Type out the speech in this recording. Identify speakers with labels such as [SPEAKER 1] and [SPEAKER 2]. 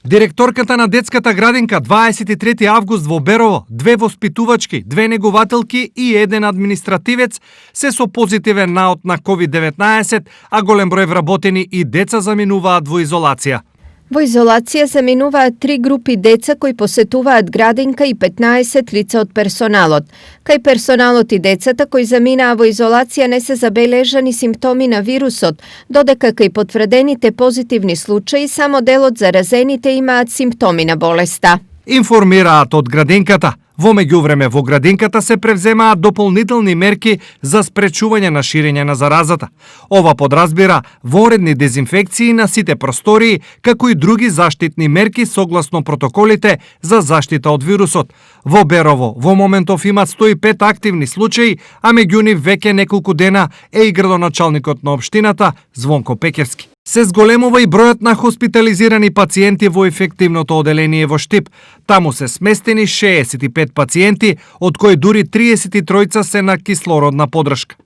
[SPEAKER 1] Директорката на детската градинка 23 август во Берово, 2 воспитувачки, 2 негователки и 1 административец се со позитивен наод на COVID-19, а голем број вработени и деца заминуваат во изолација.
[SPEAKER 2] Во изолација заминуваат 3 групи деца кои посетуваат градинка и 15 лица од персоналот. Кај персоналот и децата кои заминаа во изолација не се забележани симптоми на вирусот, додека кај потврдените позитивни случаи само дел од заразените имаат симптоми на болеста.
[SPEAKER 1] Информираат од градинката. Во меѓувреме во градинката се превземаат дополнителни мерки за спречување на ширење на заразата. Ова подразбира воредни дезинфекции на сите простории, како и други заштитни мерки согласно протоколите за заштита од вирусот. Во Берово во моментов имат 105 активни случаи, а меѓу нив веќе неколку дена е и градоначалникот на општината Звонко Пекевски. Се зголемува и бројот на хоспитализирани пациенти во ефективното оделение во Штип. Таму се сместени 65 пациенти, од кои дури 33 се на кислородна подршка.